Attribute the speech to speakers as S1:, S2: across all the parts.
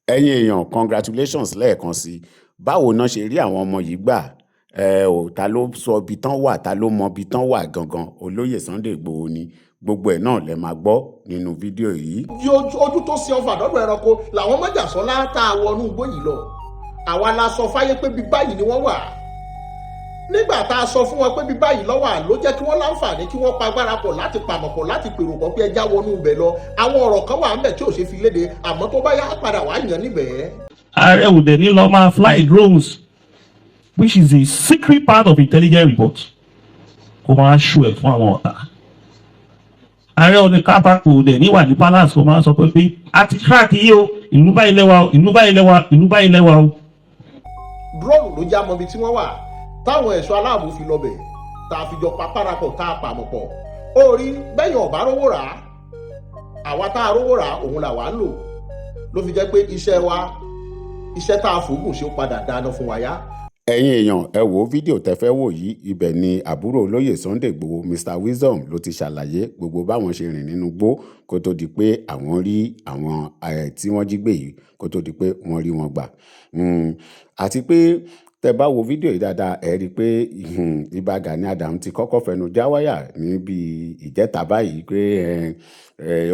S1: Ẹ̀yin èèyàn, congratulations lẹ́ẹ̀kan sí i. Báwo náà ṣe rí àwọn ọmọ yìí gbà? Ẹ ò, ta ló sọ ibi tán wà? Ta ló mọ ibi tán wà gangan? Olóyè Sunday Igboho ni. Gbogbo ẹ̀ náà lẹ máa gbọ́ nínú fídíò yìí.
S2: Ojú tó ṣe ọfà dọ́dọ̀ ẹranko làwọn mọ́jàsọ́lá tá a wọnú igbó yìí lọ. Àwa la sọ fáyé pé bí báyìí ni wọ́n wà. Nígbà tá a sọ fún wọn pé bí báyìí ló wà, ló jẹ́ kí wọ́n láǹfààní kí wọ́n pagbára pọ̀ láti pàmọ̀pọ̀ láti pèrò pọ̀ pé ẹja wọnú ibẹ̀ lọ. Àwọn ọ̀rọ̀ kan wà ńbẹ̀ tí ò ṣe fi léde, àmọ́ tó bá yá, padà wá yàn níbẹ̀.
S3: Ààrẹ ò dẹ̀ ní lọ máa fly drones, which is a secret part of intelligence report, kó máa ṣù ẹ̀ fún àwọn ọ̀tá. Ààrẹ Ọ̀nà Kakanfò dẹ̀ ní wà ní palace, kó máa sọ pé a ti track yìí o, ìlú báyìí lẹ́wà o, ìlú báyìí lẹ́wà, ìlú báyìí lẹ́wà o.
S2: Drone ló já mọ́ ibi tí wọ́n wà, táwọn ẹ̀ṣọ́ aláàbò fi lọ bẹ̀, tá a fi jọ pa parapọ̀, tá a pàmò pọ̀. Ó rí bẹ́yìn ọ̀bá rówó rà á, àwa tá a rówó rà á, òun làwa ń lò. Ló fi jẹ́ pé iṣẹ́ wa, iṣẹ́ tá a fòógùn ṣe, ó padà dáná fún wa yá.
S1: Ẹ̀yin èèyàn, ẹ wo fídíò tẹ́ fẹ́ wò yìí. Ibẹ̀ ni àbúrò olóyè Sunday Igboho, Mr Wisdom, ló ti ṣàlàyé gbogbo báwọn ṣe rìn nínú igbó kó tó di pé àwọn rí àwọn tí wọ́n jí gbé yìí, kó tó di pé wọ́n rí wọn gbà. Àti pé tẹ́ bá wo fídíò yìí dáadáa, ẹ rí i pé Ìbà Gani Adams ti kọ́kọ́ fẹnu já wáyà níbi ìjẹta báyìí pé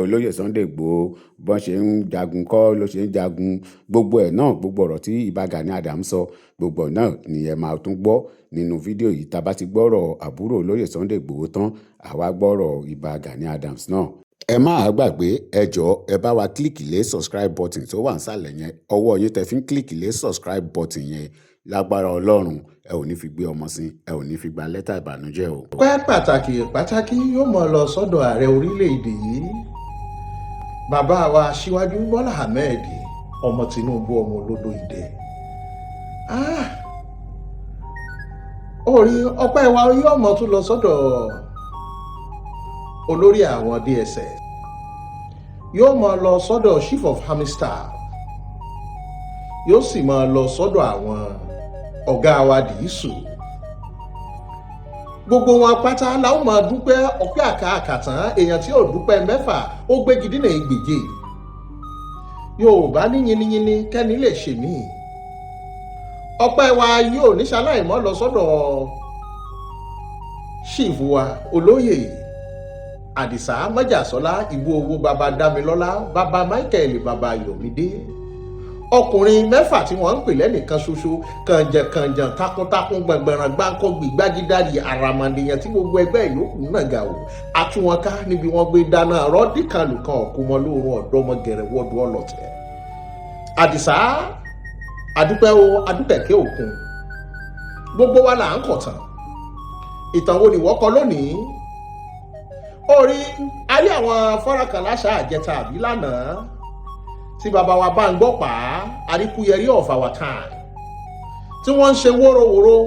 S1: olóyè Sunday Igboho, bọ́n ṣe ń jagun kọ́ ló ṣe ń jagun. Gbogbo ẹ̀ náà, gbogbo ọ̀rọ̀ tí Ìbà Gani Adams sọ, gbogbo ẹ̀ náà ni ẹ máa tún gbọ́ nínú fídíò yìí. Tá a bá ti gbọ́rọ̀ àbúrò olóyè Sunday Igboho tán, àwa gbọ́rọ̀ Ìbà Gani Adams náà. Ẹ má gbàgbé, ẹ jọ̀ọ́, ẹ bá wa click lé subscribe button tó wà nísàlẹ̀ yẹn. Ọwọ́ yín tẹ fi ń click lé subscribe button yẹn, lágbára Ọlọ́run, ẹ ò ní fi gbé ọmọ sí, ẹ ò ní fi gba lẹ́tà ìbànújẹ́ o.
S2: Ọpẹ́ pàtàkì pàtàkì yóò mọ̀ lọ sọ́dọ̀ ààrẹ orílẹ̀-èdè yìí, bàbá wa Aṣíwájú Bọ́lá Ahmed ọmọ Tinubu, ọmọ olódò ìdẹ. Ah! Orí ọpẹ́ wa yóò mọ̀ tún lọ sọ́dọ̀ olórí àwọn DSS, yóò mọ̀ lọ sọ́dọ̀ Chief of Army Staff, yóò sì máa lọ sọ́dọ̀ àwọn ọ̀gá wa Dìísù. Gbogbo wọn pátá la ó máa dúpẹ́ ọpẹ́ àká àkàtàn. Èèyàn tí ò dúpẹ́ mẹ́fà, ó gbégi dínà ìgbèje. Yorùbá ní yiniyini kẹ́ni lè ṣe mí. Ọpẹ́ wa yóò níṣaláìmọ́ lọ sọ́dọ̀ chief wa, olóyè Àdìsá Májàsọ́lá ìbú owó, baba Dámilọ́lá, baba Michael, baba Yọ̀mídé, ọkùnrin mẹ́fà tí wọ́n ń pè lẹ́nìkan ṣoṣo, kànjàkànjàn, takuntakun, gbọ̀ngbọ̀nràn, gbáǹkọ́, gbìgbágídárì, àràmàndìyàn tí gbogbo ẹgbẹ́ ìyókù náà gà wò àtúwọ̀nká níbi wọ́n gbé dáná rọ́ọ̀dì kan lùkan ọ̀kú mọ́ lóorun ọ̀dọ́mọ gẹ̀rẹ́wọ́dù ọlọ́tẹ̀. Àdìsá, adúpẹ́ o, adúpẹ̀kẹ́ òkun. Gbogbo wa là ń kọ̀tàn. Ìtàn wo ni wọ́n kọ lónìí? Ó rí ayé àwọn fọ́nrán kan láṣà àjẹta àbí lánàá tí bàbá wa bá ń gbọ́ pa àríkúyẹrí of our time, tí wọ́n ń ṣe wóróworó.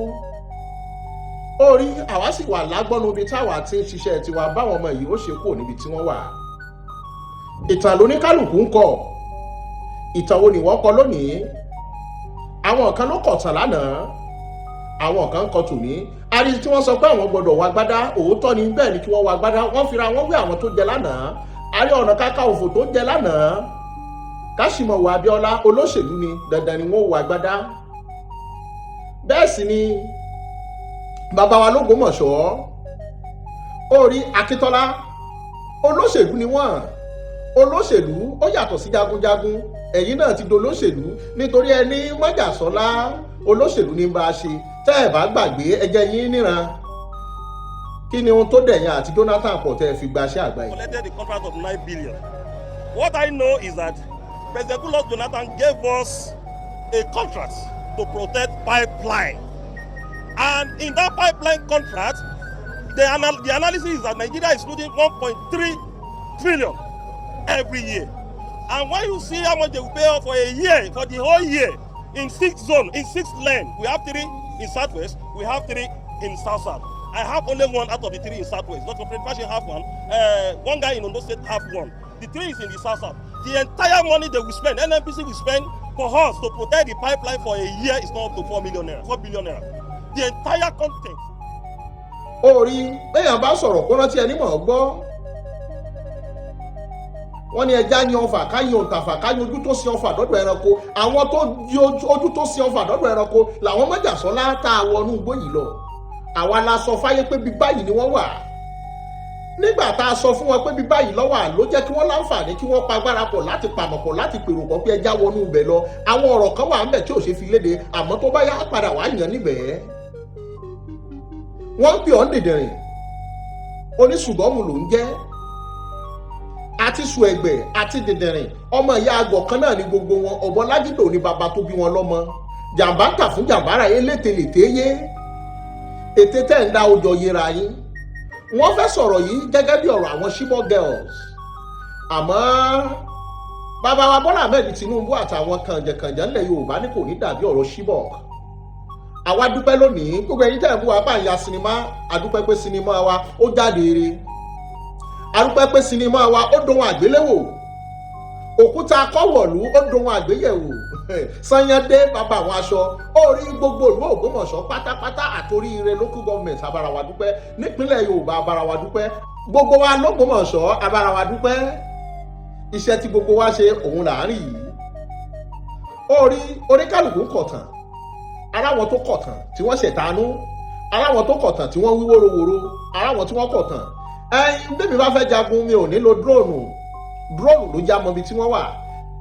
S2: Ó rí àwa sì wà lágbọ́nu ibi táwa ti ń ṣiṣẹ́ tiwa, báwọn ọmọ yìí ó ṣe kúrò níbi tí wọ́n wà. Ìtàn lóníkálùkù ń kọ. Ìtàn wo ni wọ́n kọ lónìí? Àwọn kan ló kọ̀tàn lánàá, àwọn kan ń kọ tòní. Àrí tí wọ́n sọ pé àwọn gbọ́dọ̀ wọ agbádá. Òótọ́ ni, bẹ́ẹ̀ ni kí wọ́n wọ agbádá. Wọ́n fira wọ́n wé àwọn tó jẹ lánàá, Ààrẹ Ọ̀nà Kakanfò tó jẹ lánàá, Káṣímọ̀wò Abíọ́lá. Olóṣèlú ni, dandan ni wọ́n wọ agbádá. Bẹ́ẹ̀ sì ni bàbá wa l'Ógbómọ̀ṣọ́, ó rí Akíntọ́lá, olóṣèlú ni wọ́n. Olóṣèlú ó yàtọ̀ sí jagunjagun. Ẹ̀yin náà ti dolóṣèlú nítorí ẹni Májàsọ́lá, olóṣèlú ní bá a ṣe. Tẹ́ ẹ̀ bá gbàgbé, ẹjẹ́ yín níran. Kí ni ohun tó dẹ̀yìn àti Jonathan pọ̀ tẹ́ ẹ fi gbaṣẹ́ àgbà yìí?
S4: Collected the contract of 9 billion. What I know is that President Goodluck Jonathan gave us a contract to protect pipeline. And in that pipeline contract, the analysis is that Nigeria is losing 1.3 trillion every year. And when you see how much they will pay off for a year, for the whole year, in six zones, in six lane, we have three in Southwest, we have three in South South. I have only one out of the three in Southwest. Dr. Fred Fasehun have one. One guy in Ondo State have one. The three is in the South South. The entire money they will spend, NNPC will spend for us to protect the pipeline for a year is not up to 4 million naira, 4 billion naira. The entire content.
S2: Ó rí bẹ́yàn bá sọ̀rọ̀, kó rántí ẹni mọ̀ ọ́ gbọ́. Wọ́n ní ẹja yan ọfà, ká yan òǹtàfà, ká yan ojú tó sin ọfà dọ́dọ̀ ẹranko. Àwọn tó ojú tó sin ọfà dọ́dọ̀ ẹranko làwọn mọ́jàsọ́lá tá a wọnú igbó yìí lọ. Àwa la sọ fáyé pé bí báyìí ni wọ́n wà. Nígbà tá a sọ fún wọn pé bí báyìí lọ́wọ́ ló jẹ́ kí wọ́n láǹfààní kí wọ́n pagbára pọ̀ láti pàmò pọ̀, láti pèrò pọ̀ pé ẹja wọnú ibẹ̀ lọ. Àwọn ọ̀rọ̀ kan wà ńbẹ̀ tí ò ṣe fi léde, àmọ́ tó bá yá, padà wá yàn níbẹ̀. Wọ́n ń pè ọ́ ń dìndìnrìn, oníṣùgọ́mù ló ń jẹ́. Àti sùn ẹ̀gbẹ́ àti dìndìnrìn, ọmọ ìyá àgọ̀ kan náà ní gbogbo wọn. Ọ̀bọ lágídò ní bàbá tó bí wọn lọ́mọ. Jàǹbá ń tà fún jàǹbára, elételèté yé ètè tẹ́ ń dá ojọ yẹra yín. Wọ́n fẹ́ sọ̀rọ̀ yìí gẹ́gẹ́ bí ọ̀rọ̀ àwọn Chibok girls, àmọ́ bàbá wa Bọ́lá Ahmed Tinubu àtàwọn kànjẹ̀kànjẹ̀ ńlẹ̀ Yorùbá ní kò ní dàbí ọ̀rọ̀ Chibok. Àwa dúpẹ́ lónìí. Gbogbo ẹ̀yin tẹ́ ẹ̀ ń bú wa bá ń ya sinimá, a dúpẹ́ pé sinimá wa ó jáde eré. A dúpẹ́ pé sinimá wa ó dohun àgbéléwò. Òkúta kọ́wọ̀lú ó dohun àgbéyẹ̀wò. Sanyade bàbá àwọn aṣọ ó rí gbogbo ìlú Ògbómọ̀ṣọ́ pátápátá àtòríire local government, abarawa dúpẹ́. Nípínlẹ̀ Yorùbá, abarawa dúpẹ́. Gbogbo wa lÓgbómọ̀ṣọ́, abarawa dúpẹ́. Iṣẹ́ tí gbogbo wa ṣe òun là ń rí yìí. Ó rí oníkálukú ń kọ̀tàn. Aráwọn tó kọ̀tàn tí wọ́n ṣẹ̀tánú, aráwọn tó kọ̀tàn tí wọ́n wí wóróworó, aráwọn tí wọ́n kọ̀tàn. Ẹyin bẹ́ẹ̀ bá fẹ́ jagun, mi ò nílò drone. Drone ló já mọ́ ibi tí wọ́n wà,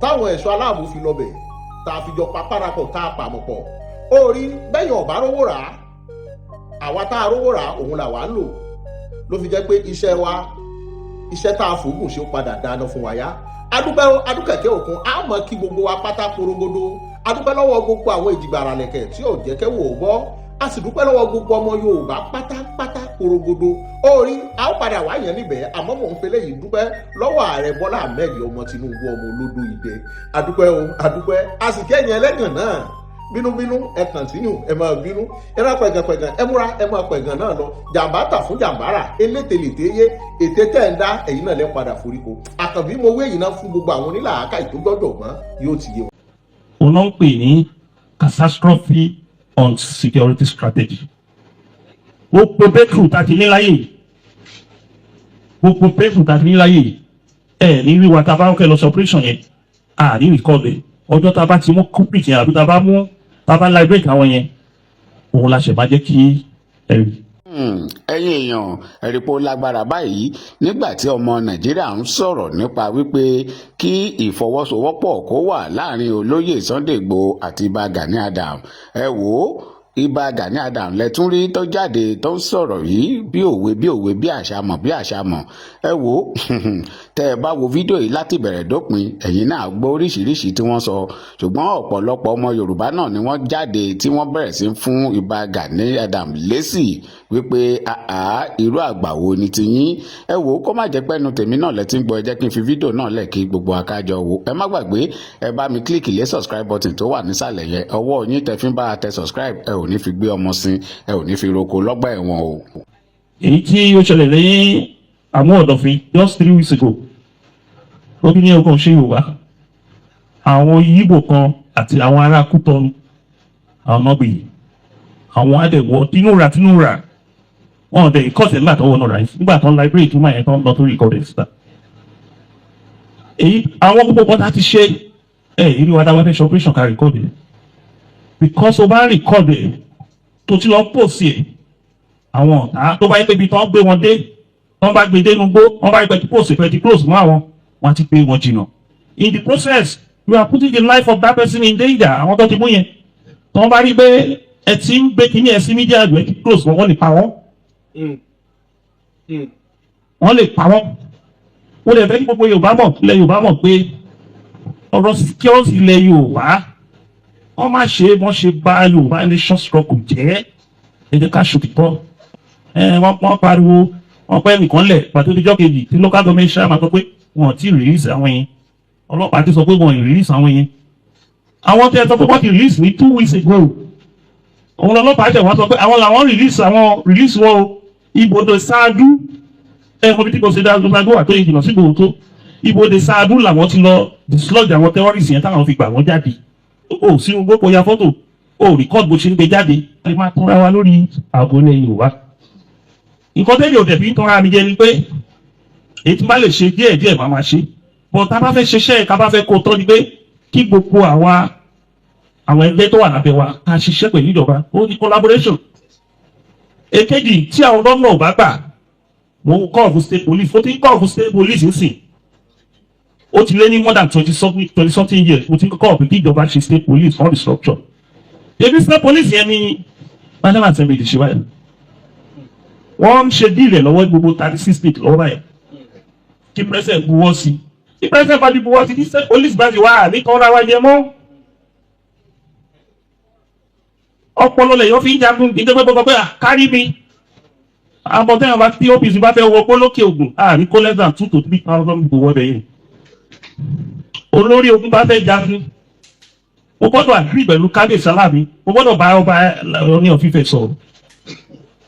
S2: táwọn ẹ̀ṣọ́ aláàbò fi lọ bẹ̀, tá a fi jọ pa parapọ̀, tá a pàmò pọ̀. Ó rí bẹ́yìn ọ̀bá rówó rà á, àwa tá a rówó rà á, òun làwa ń lò. Ló fi jẹ́ pé iṣẹ́ wa, iṣẹ́ tá a fòógùn ṣe, ó padà dáná fún wa yá. Adúpẹ́, adúkẹ̀kẹ́ òkun á mọ̀ kí gbogbo wa pátá porongodo. Adúpẹ́ lọ́wọ́ gbogbo àwọn ìjìgbàràlẹ̀kẹ̀ tí ò jẹ́ kẹ́wò ó bọ́. A sì dúpẹ́ lọ́wọ́ gbogbo ọmọ Yorùbá pátápátá porongodo. Ó rí a ó padà wá yẹn níbẹ̀, àmọ́ mò ń fẹlẹ́ yìí dúpẹ́ lọ́wọ́ Ààrẹ Bọ́lá Ahmed ọmọ Tinubu, ọmọ olódò ìdẹ. Adúpẹ́ o, adúpẹ́. A sì kẹ́yìn ẹlẹ́gàn náà bínúbínú, ẹ continue, ẹ máa bínú, ẹ máa pẹ̀gànpẹ̀gàn, ẹ múra, ẹ máa pẹ̀gàn náà lọ. Jàǹbá tà fún jàǹbára, elételèté yé ètè tẹ̀ ń dá, ẹ̀yin náà lẹ́ padà foríko. Àkànbí mo wé yìí náà fún gbogbo àwọn onílàákà ìtógbọ́dọ̀ gbọ́n, yóò ti yé wọn.
S3: Òun náà ń pè ní catastrophe on security strategy. Gbogbo breakthrough tá a ti ní láyé yìí, gbogbo breakthrough tá a ti ní láyé yìí, ẹ ní wíwá tá a bá ń kẹ́ lọ sí operation yẹn, a ní record ẹ̀. Ọjọ́ tá a bá ti mú culprit yẹn, àbí tá a bá mú, tá a bá liberate àwọn yẹn, òun la ṣẹ̀ máa jẹ́ kí ẹ rí.
S1: Ẹ̀yin èèyàn, ẹ̀rí pé ó lágbára báyìí nígbà tí ọmọ Nàìjíríà ń sọ̀rọ̀ nípa wípé kí ìfọwọ́sowọ́pọ̀ kó wà láàrin olóyè Sunday Igboho àti Ibà Gani Adams. Ẹ wò ó, Ibà Gani Adams lẹ́tún rí tó jáde tó ń sọ̀rọ̀ yìí bí òwe bí òwe, bí àṣàmọ̀ bí àṣàmọ̀. Ẹ wò ó, tẹ́ ẹ bá wo fídíò yìí láti bẹ̀rẹ̀ dópin, ẹ̀yin náà gbọ́ oríṣiríṣi tí wọ́n sọ. Ṣùgbọ́n ọ̀pọ̀lọpọ̀ ọmọ Yorùbá náà ni wọ́n jáde tí wọ́n bẹ̀rẹ̀ sí fún Ibà Gani Adams lésì wípé àá, irú àgbà wo ni ti yín? Ẹ wò ó, kó má jẹ́ pẹ́nu tèmi náà lẹ ti ń gbọ́, ẹ jẹ́ kí n fi fídíò náà lẹ̀ kí gbogbo akájọ wo. Ẹ má gbàgbé, ẹ bá mi click lé subscribe button tó wà nísàlẹ̀ yẹn. Ọwọ́ yín tẹ fi ń bá a tẹ subscribe, ẹ ò ní fi gbé ọmọ sin, ẹ ò ní fi roko lọ́gbà ẹ̀wọ̀n o.
S3: Èyí tí ó ṣẹlẹ̀ lẹ́yìn àmú ọ̀dọ̀fin just 3 weeks ago, ó bí ní ọgbọ̀n ṣe Yorùbá, àwọn Yíbò kan àti àwọn ará Kútọ́nù, àwọn nọ́bì, àwọn adẹ̀wọ̀ tínúra tínúra wọn dẹ̀ ìkọ́sẹ̀ nígbà tó wọnú rice, nígbà tó ń liberate túmọ̀ yẹn tó ń lọ tó record ẹ̀ síta. Èyí àwọn gbogbo kan tá ti ṣe ẹ ìrí wa dáwọ́ fẹ́ ṣe operation ká record ẹ̀, because o bá record ẹ̀ tó ti lọ post ẹ̀, àwọn ọ̀tá tó bá yẹ pé ibi tó ń gbé wọn dé, tó ń bá gbé dénú gbó, wọ́n bá yẹ pé post ẹ̀ ti close mọ́ àwọn, wọ́n ti gbé wọn jìnnà. In the process, you are putting the life of that person in danger. Àwọn tó ti mú yẹn, tó ń bá rí pé ẹ ti ń gbé kíní ẹ sí media, ẹ ti close wọn, wọ́n lè pa wọ́n, wọ́n lè pa wọ́n. Wọ́n lè fẹ́ kí gbogbo Yorùbá mọ̀, ilẹ̀ Yorùbá mọ̀ pé ọ̀rọ̀ security ilẹ̀ Yorùbá, wọ́n má ṣe wọ́n ṣe bá Yorùbá nation struggle jẹ́. Ẹ jẹ́ ká ṣòtítọ́. Ẹ wọ́n pariwo, wọ́n pẹ́ nìkan lẹ̀ pàtó ìjọ́ kejì tí local government chairman sọ pé wọ́n ò tí ì release àwọn yẹn, ọlọ́pàá ti sọ pé wọ́n ì release àwọn yẹn. Àwọn tí ẹ sọ pé wọ́n ti release ní 2 weeks ago, òun lọ́lọ́pàá tẹ̀ wọ́n sọ pé àwọn làwọn release, àwọn release wọn o. Ibodè ṣáájú, ẹ mọ bí tí kò ṣe dáa gbogbo wà tó ìjìnà sí gbòòrò tó ibodè ṣáájú làwọn ti lọ dislodge àwọn terrorists yẹn táwọn fi gbà wọ́n jáde. Ó sí gbogbo kò ya fọ́tò, ó record bó ṣe ń gbé jáde. A lè máa túnra wa lórí ààbò ilẹ̀ Yorùbá. Nǹkan tẹ́lẹ̀ ò dẹ̀bí túnra mi jẹ ni pé èyí tí n bá lè ṣe díẹ̀ díẹ̀ máa máa ṣe. But tá a bá fẹ́ ṣiṣẹ́, ká bá fẹ́ kó tọ́ ni pé kí gbogbo àwa àwọn ẹgbẹ́ tó wà lábẹ́ wa ká ṣiṣẹ́ pẹ̀lú ìjọba. Ó ní collaboration. Èkejì, tí àwọn gómìnà ò bá gbà, mo ń call fún state police. Mo ti ń call fún state police nsìn, ó ti lé ní more than 20 something years mo ti ń call fún kí ìjọba ṣe state police on the structure. Ebi state police yẹn ni National Assembly ti ṣe báyìí. Wọ́n ń ṣe deal ẹ̀ lọ́wọ́, gbogbo 36 state lọ́wọ́ báyìí, kí president buwọ́ sí. Tí president bá ti buwọ́ sí, tí state police bá ti wá, àní kan ra wa jẹ mọ́. Ọpọlọ lè yọ fi ń jagun ìjọba gbogbo pé kárí mi. Àbọ̀ tẹ́yàn bá tí OPC bá fẹ́ wọ pé lókè ògùn, àní kó less than 2 to 3 thousand people wọ́ bẹ̀ yẹn. Olórí ogun bá fẹ́ jagun, mo gbọ́dọ̀ agree pẹ̀lú kábíyèsí aláàbí, mo gbọ́dọ̀ bá ọba Ọọ̀ni of Ifẹ̀ sọ̀rọ̀,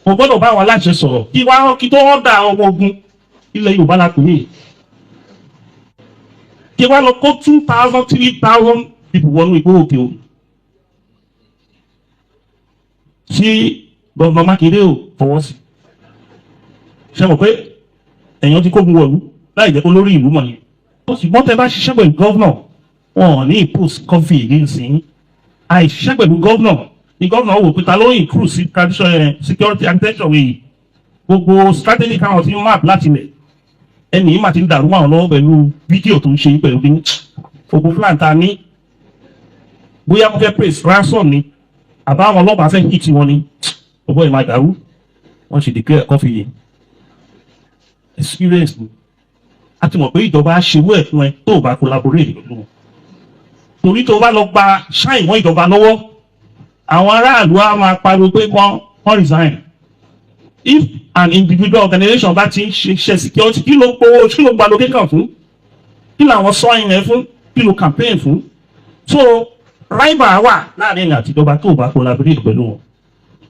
S3: mo gbọ́dọ̀ bá àwọn aláṣẹ sọ̀rọ̀ kí wá kí tó ọ̀dà ọmọ ogun. Ilẹ̀ Yorùbá la pè é. Kí wá lọ kó 2,000, 3,000 people wọnú igbó òkè o tí Governor Mákindé ò fọwọ́ sí, ṣe mọ̀ pé èèyàn ti kógun wọ̀lú láì jẹ́ kó lórí ìlú mọ̀ yẹn. Ó sì gbọ́n, tẹ bá ṣiṣẹ́ pẹ̀lú governor, wọn ò ní impose curfew against yín. Àìṣiṣẹ́ pẹ̀lú governor ni governor wò pé ta ló improve sí tradition security architecture wèyí, gbogbo strategy káwọn ti ń map láti ilẹ̀. Ẹnì yìí mà ti ń dàrú mọ́ àwọn lọ́wọ́ pẹ̀lú fídíò tó ń ṣe, pẹ̀lú bí gbogbo plan ta ní, bóyá wọ́n fẹ́ place ransom ni, àbá àwọn ọlọ́pàá fẹ́ hit wọn ni, gbogbo ẹ̀ máa dàrú. Wọ́n ṣe declare curfew yìí. Experience ni a ti mọ̀ pé ìjọba á ṣerú ẹ̀ fún ẹ tó o bá collaborate pẹ̀lú wọn, torí tó o bá lọ gba ṣáì mọ́ ìjọba lọ́wọ́, àwọn aráàlú á máa pariwo pé wọ́n resign. If an individual organization bá ti ń ṣe security, kí ló gbowó, kí ló gba location fún, kí làwọn sọ yẹn fún, kí ló campaign fún? So rival wà láàrin àti ìjọba tó o bá collaborate pẹ̀lú wọn.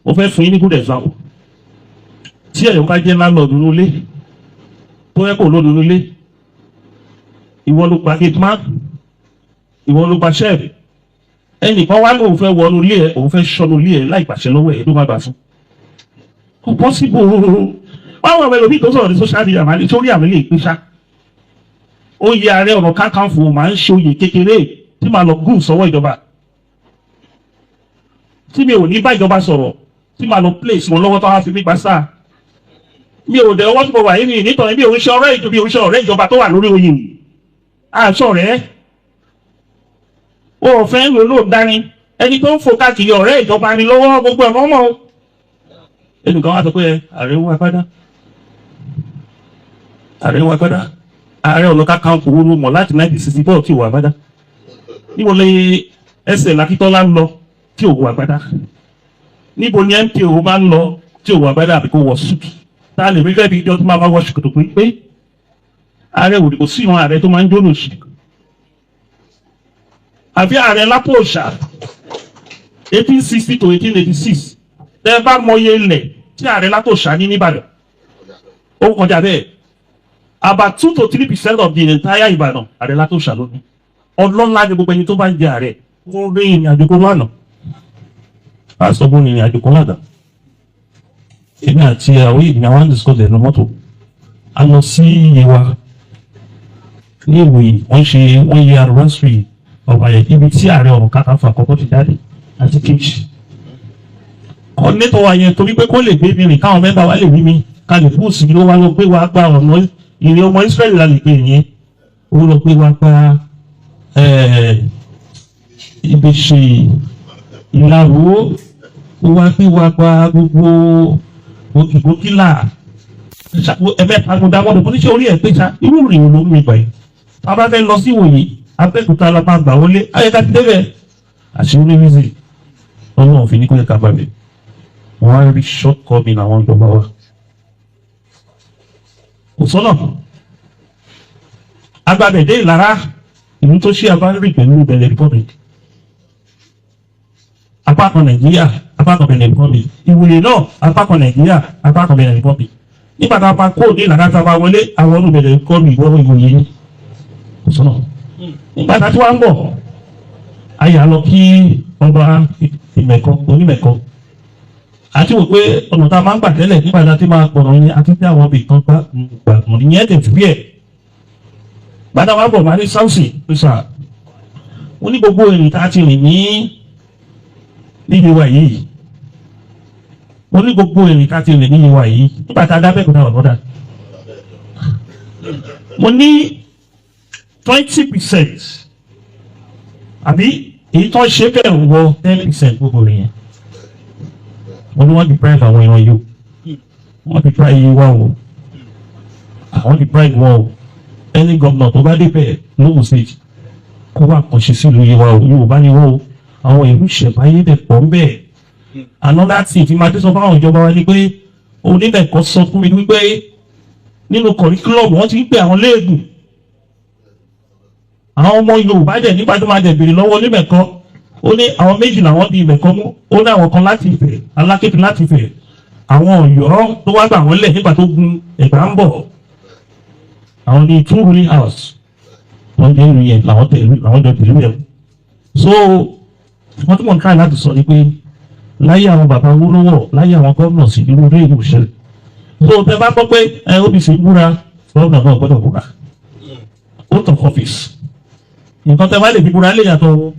S3: Mo fẹ́ fún yín ní good example. Tí ẹ̀yọ́ bá jẹ́ landlord nínú ilé tó yẹ kó lónìí nílé, ìwọ ló gba gate man, ìwọ ló gba chef, ẹnìkan wá lóun fẹ́ wọnú ilé ẹ, òun fẹ́ ṣọ́nú ilé ẹ láì gbàṣẹ lọ́wọ́ ẹ, ló má gbà fún. Kò possible. Báwo àwọn ẹlòmíì tó sọ̀rọ̀ ní social media máa ní sórí àmì lè pín ṣá. Oyè Ààrẹ Ọ̀nà Kakanfò máa ń ṣe oyè kékeré tí màá lọ gùn sọ́wọ́ ìjọba, tí mi ò ní bá ìjọba sọ̀rọ̀, tí màá lọ place wọn lọ́wọ́ tó wá fi mí gbà sáà. Mi ò dẹ̀ ọwọ́ tí mo wà yìí ní nítorí mi ò ń ṣe ọ̀rẹ́ ìjọba, mi ò ń ṣe ọ̀rẹ́ ìjọba tó wà lórí oyè yìí. Àṣọ rẹ̀ o ò fẹ́ lò ló dání ẹni tó ń fò káàkiri ọ̀rẹ́ ìjọba ni lọ́wọ́ gbogbo ẹ̀ mọ́mọ́ o. Ẹnìkan wá sọ pé ààrẹ wà padà, ààrẹ wà padà. Ààrẹ Ọ̀nà Kakanfò wo ló mọ̀ láti 1964 tí ò wà padà? Níbo ni ẹsẹ̀ Lakítọ́lá ń lọ tí ò wà padà? Níbo ni MKO máa ń lọ tí ò wà padà, àbí kò wọ̀ suit? Tá a lè rí fẹ́ bí ijọ́ tó máa wọ ṣòkòtò pé ààrẹ òdì kò sí ìwọn ààrẹ tó máa ń jóná sí, àfi ààrẹ Lápòòṣà, 1860 to 1886. Tẹ́ ẹ bá mọye ilẹ̀ tí ààrẹ Látòṣà ní nìbàdàn, ó kọjá bẹ́ẹ̀. About 2 to 3% of the entire Ìbàdàn, ààrẹ Látòṣà ló ní. Ọlọ́lá ni gbogbo ẹni tó bá ń jẹ ààrẹ. Kó rí ìrìn àjò kó lánàá, àsọgbó ní ìrìn àjò kan lánàá. Èmi àti àwọn ènìyàn wa ń discuss ẹ̀nu mọ́tò. A lọ sí Yewa ní Ìwòyí, wọ́n ṣe wọ́n yẹ anniversary ọba yẹn, ibi tí Ààrẹ Ọ̀nà Kakanfò àkọ́kọ́ ti jáde àti kejì. Coordinator wa yẹn, torí pé kó lè gbé mi rìn, káwọn member wa lè rí mi, ká lè fún òsì, ló wá lọ gbé wa gba ọ̀nà ìrìn ọmọ Israẹli la lè pè yẹn. Ó lọ gbé wa gba ibi ṣe ìlàró, ó wá gbé wa gba gbogbo ìgbókílà ẹ̀mẹ́ta. Mo dá mọ́tò fún oníṣẹ́ orí ẹ̀ pé ṣá, irú ìrìn ló ń mi gbà yìí? Tá a bá fẹ́ lọ sí Ìwòyí, Abẹ́òkúta la máa gbà wọlé, ayẹka ti débẹ̀. Àṣírí rízì Ọlọ́run fi ní kó yẹ ká gbàgbé. Wọ́n á rí short coming àwọn ìjọba wa, kò sọ́nà agbábẹ̀dé Ìlara, ìlú tó ṣe abárírì pẹ̀lú Benin Republic, apá kan Nàìjíríà, apá kan Benin Republic. Ìwòye náà, apá kan Nàìjíríà, apá kan Benin Republic. Nígbà tá a bá kó ní Ìlara, tá a bá wọlé àwọn ọdún Benin Republic wọ́n ìwòye ní, kò sọ́nà. Nígbà tá a ti wá ń bọ̀, a yà lọ kí ọba Ìmẹ̀kọ onímẹ̀kọ, àti wò pé ọ̀nà tá a máa ń gbà tẹ́lẹ̀ nígbà tá a ti máa gbọ̀nà yẹn, àti tí àwọn ibì kan gbà gbọ̀n ìyẹn tẹ̀ fi ẹ̀. Gbàdá wa bọ̀ máa ní sáùsì pèsè. Mo ní gbogbo ìrìn tá a ti rìn ní níbi wa yìí. Mo ní gbogbo ìrìn tá a ti rìn níbi wa yìí. Nígbà tá a dábẹ́ kò náà lọ́dà. Mo ní 20% àbí èyí tó ń ṣe bẹ́ẹ̀ wọ 10% gbogbo rẹ̀ yẹn. Mo ní wọ́n deprive àwọn èèyàn yìí o. Wọ́n deprive yìí wá o. Àwọn deprive wọn o. Ẹni gómìnà tó bá débẹ̀ lóhùn state kó wá kàn ṣe sílùú yìí wá o. Yorùbá ni wọ́n o. Àwọn ìlú ìṣẹ̀báyé dẹ̀ pọ̀ ń bẹ̀. Another thing tí máa dé sọ fáwọn ìjọba wa ni pé onílẹ̀kọ́ sọ fún mi wípé nínú curriculum wọ́n ti ń pè àwọn léègùn. Àwọn ọmọ Yorùbá dẹ̀ nígbà tó máa dẹ̀ béèrè lọ́wọ́ onímẹ̀kọ́, ó ní àwọn méjì làwọn di ìmẹ̀kọ́ mú. Ó ní àwọn kan láti Ifẹ̀, Alákétu láti Ifẹ̀, àwọn Ọ̀yọ́ tó wá gbà wọ́n lẹ̀ nígbà tó gun Ẹ̀gbá ń bọ̀, àwọn ní two ruling house wọ́n dé ìlú yẹn làwọn tẹ̀lé, làwọn jọ tẹ̀lé yẹn. So wọ́n tún mọ̀ try láti sọ ni pé láyé àwọn bàbá Awólọ́wọ̀, láyé àwọn gómìnà sí, irú ilé ìlú ṣẹlẹ̀. So tẹ bá gbọ́ pé ẹ OPC búra, gómìnà náà gbọ́dọ̀ búra, oath of office. Nǹkan tẹ bá lè fi búra lè yàtọ̀ o.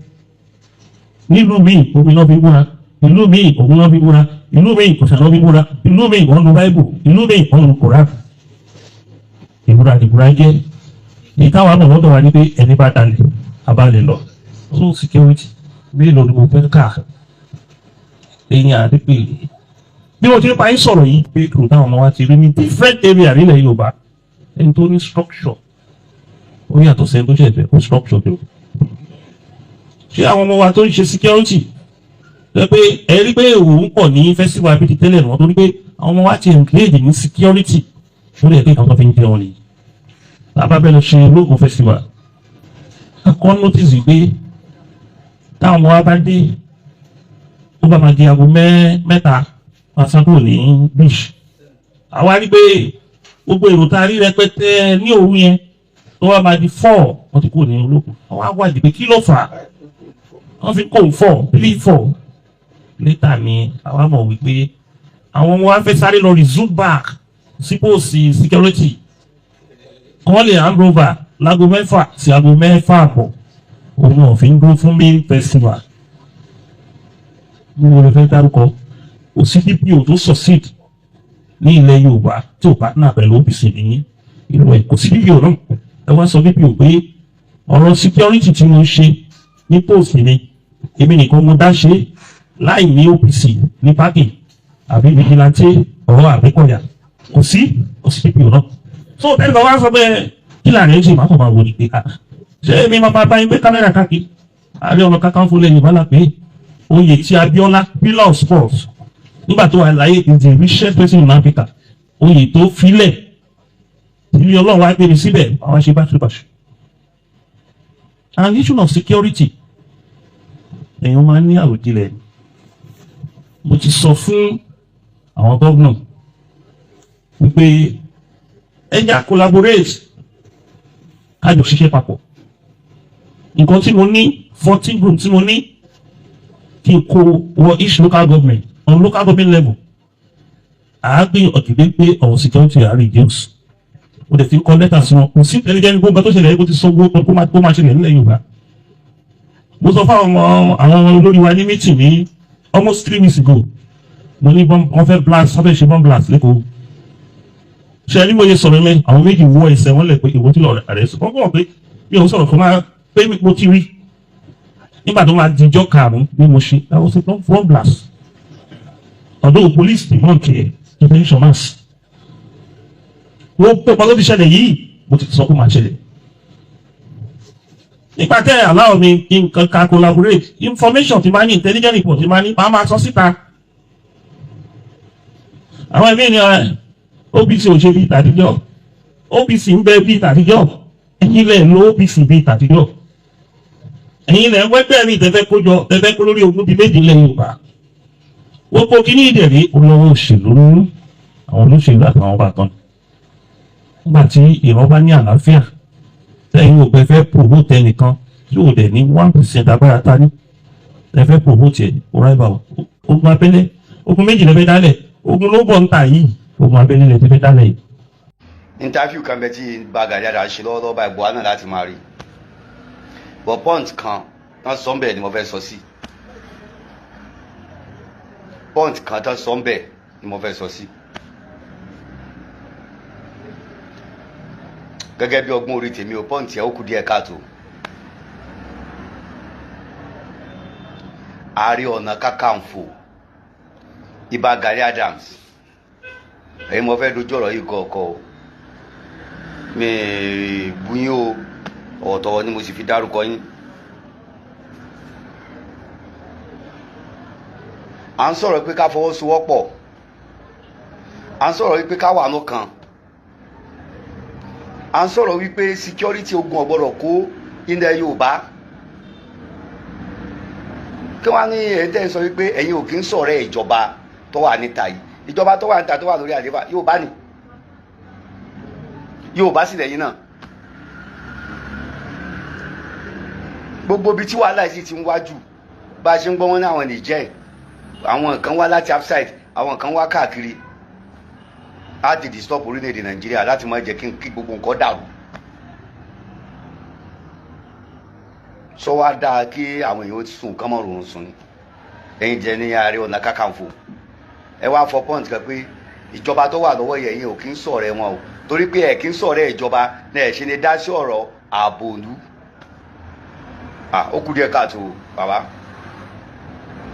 S3: Nílùú míì, omi náà fi búra. Ìlú míì, ògùn náà fi búra. Ìlú míì, kòsà náà fi búra. Ìlú míì, wọ́n lu Báíbù. Ìlú míì, wọ́n lu Kòrán. Ìbúra ìbúra jẹ́. Ìtawà náà lọ́dọ̀ wa ní pé ẹni bá dalẹ̀ abalẹ̀ lọ. So security mélòó ni mo fẹ́ kà eyín àdépèlé bí mo ti ń pa yín sọ̀rọ̀ yìí pé kò táwọn ọmọ wa ti rí ní different area nílẹ̀ Yorùbá. Ẹni tó ní structure, ó yàtọ̀ sẹ́ni tó ṣẹ̀ fẹ́ kó structure tó. Ṣé àwọn ọmọ wa tó ń ṣe security ṣe pé ẹ rí pé òun pọ̀ ní festival bíi ti tẹ́lẹ̀ náà, torí pé àwọn ọmọ wa ti engage ní security, ó lè pé àwọn tó fi ń jẹun ni. Bàbá bẹ́ẹ̀ lọ ṣe ológun festival, a kọ́ notice pé táwọn ọmọ wa bá dé, ó bá máa di aago 3 máa sá kúrò ní beach. Àwa rí pé gbogbo èrò tá a rí rẹpẹtẹ ní òru yẹn, tó wá máa di 4, wọ́n ti kúrò ní ológun. Àwọn á wádìí pé kí ló fà á wọ́n fi kó 4, 3, 4. Later ni àwa mọ̀ wípé àwọn ọmọ wa fẹ́ sáré lọ resume back sí post security, kọ́ lè hand over láago 6 sí aago 6:30. Òun náà fi ń dúró fún main festival. Ní mo lè fẹ́ dárúkọ, kò sí DPO tó succeed ní ilẹ̀ Yorùbá tí ò partner pẹ̀lú OPC ní ìlú ẹ̀. Kò sí DPO náà. Ẹ wá sọ DPO pé ọ̀rọ̀ security tí mo ń ṣe ní post mi, èmi nìkan mo dá ṣe láì ní OPC ní parking àbí vigilante ọ̀rọ̀ àbíkọ̀yà. Kò sí DPO náà. So ẹnì kan wá sọ pé kí láàrin ẹ̀ ṣe máa kàn máa wò ní pé, ah, ṣé èmi máa bá yín gbé kámẹ́rà káàkiri? Ààrẹ Ọ̀nà Kakanfò lẹ́yìn Yorùbá la pé oyè tí Abiola, pillar of sports, nígbà tó wà láyé, is the richest person in Africa, oyè tó filẹ̀ ilé Ọlọ́run wá gbé mi síbẹ̀, àwọn ṣe báṣubàṣu. And issue of security, èèyàn máa ń ní àròjinlẹ̀. Mo ti sọ fún àwọn gómìnà wípé ẹ jẹ́ á collaborate, ká jọ ṣiṣẹ́ papọ̀. Nǹkan tí mo ní, 14 group tí mo ní kí n kó wọ each local government on local government level, àá gbé ọ̀dùnlé pé ọ̀rọ̀ security á reduce. Mo dẹ̀ ti kọ lẹ́tà sí wọn. Kò sí intelligence, gbogbo tó ṣẹlẹ̀, kó ti sọ gbogbo kó máa ṣẹlẹ̀ nílẹ̀ Yorùbá. Mo sọ fún àwọn àwọn olórí wa ní meeting ní almost 3 weeks ago. Mo ní wọ́n fẹ́ blast, wọ́n fẹ́ ṣe bomb blast lẹ́kọ̀ọ́. Ṣe ní mo yẹ sọ̀rọ̀ mi, àwọn méjì wọ ẹsẹ̀ wọn lẹ̀ pé ìwọ tí lọ rẹ̀ sọ wọ́n kọ̀ pé mi ò sọ̀rọ̀ fún wa pé mo ti rí nígbà tó máa dijọ́ karùn-ún bí mo ṣe that was a bomb blast, although police debunk ẹ̀ intention mass. Wọ́n pé pàtó ti ṣẹlẹ̀ yìí, mo ti sọ pé máa ṣẹlẹ̀ nípa tẹ́ allow mi kí n ká collaborate. Information ti máa ní, intelligent report ti máa ní, máa sọ síta. Àwọn ẹ̀mí ni OPC ò ṣe bíi tàtijọ́. OPC ń bẹ bíi tàtijọ́. Ẹ̀yin lẹ̀ lo OPC bíi tàtijọ́. Ẹ̀yin lẹ̀ ń wẹ́gbẹ́ mi tẹ́fẹ́ kó jọ, tẹ́fẹ́ kó lórí ogun bíi méjì lẹ̀ Yorùbá. Gbogbo kí ní ìdẹ̀rí olówó òṣèlú nínú àwọn olóṣèlú àtàwọn ọba kan. Nígbà tí ìran bá ní àlàáfíà, tẹ́yìn ò bẹ fẹ́ promote ẹnìkan tí ò dẹ̀ ní 1% agbára ta ní ẹ fẹ́ promote ẹ̀, ọ̀rọ̀ ẹ̀bà ogun abẹ́lé, ogun méjì lẹ́fẹ́ dálẹ̀, ogun ló bọ̀ ń tà yìí, ogun abẹ́lé lẹ́fẹ́ dálẹ̀ yìí.
S5: Interview kan bẹ tí Ìbà Gani Adams ṣe lọ́wọ́lọ́wọ́ báyìí, buhari náà láti máa rí, but point kan tán sọ ń bẹ̀ ni mo fẹ́ sọ sí. Point kan tán sọ ń bẹ̀ ni mo fẹ́ sọ sí. Gẹ́gẹ́ bí ọgbọ́n orí tèmi o, point yẹn ó kù díẹ̀ káàtó. Ààrẹ Ọ̀nà Kakanfò Ìbà Gani Adams, ẹ̀yin mo fẹ́ dojú ọ̀rọ̀ yìí kọ̀ọ̀kọ̀ o, mi bú yín o, ọ̀tọ̀wọ̀ ni mo sì fi dárúkọ yín. À ń sọ̀rọ̀ pé ká fọwọ́sowọ́pọ̀, à ń sọ̀rọ̀ wípé ká wà lọ́kàn, à ń sọ̀rọ̀ wípé security ogun ọ̀gbọ́dọ̀ kó ilẹ̀ Yorùbá. Kí wọ́n á ní ẹ̀yin tẹ́ ń sọ wípé ẹ̀yin ò kí ń sọ̀rọ̀ ìjọba tó wà níta yìí, ìjọba tó wà níta tó wà lórí àlééfà Yorùbá ni, Yorùbá sì lẹ́yìn náà. Gbogbo ibi tí wàhálà yìí ti ń wájú bá a ṣe ń gbọ́ wọn ní àwọn Niger, àwọn kan wá láti outside, àwọn kan wá káàkiri á ti disturb orílẹ̀-èdè Nàìjíríà láti má jẹ́ kí gbogbo nǹkan dàrú. Sọ wá dáa kí àwọn èèyàn sùn kán mọ́ rọrùn sùn ni. Ẹ̀yin jẹ́ ní Ààrẹ Ọ̀nà Kakanfò, ẹ wá fọ pọ́ǹtì kan pé ìjọba tó wà lọ́wọ́ yẹn ò kí ń sọ̀rọ̀ wọn o, torí pé ẹ̀ kí ń sọ̀rọ̀ ìjọba ní ẹ̀ ṣe lè dá sí ọ̀rọ̀ ààbò ìlú. Ó kù díẹ̀ káàtó bàbá,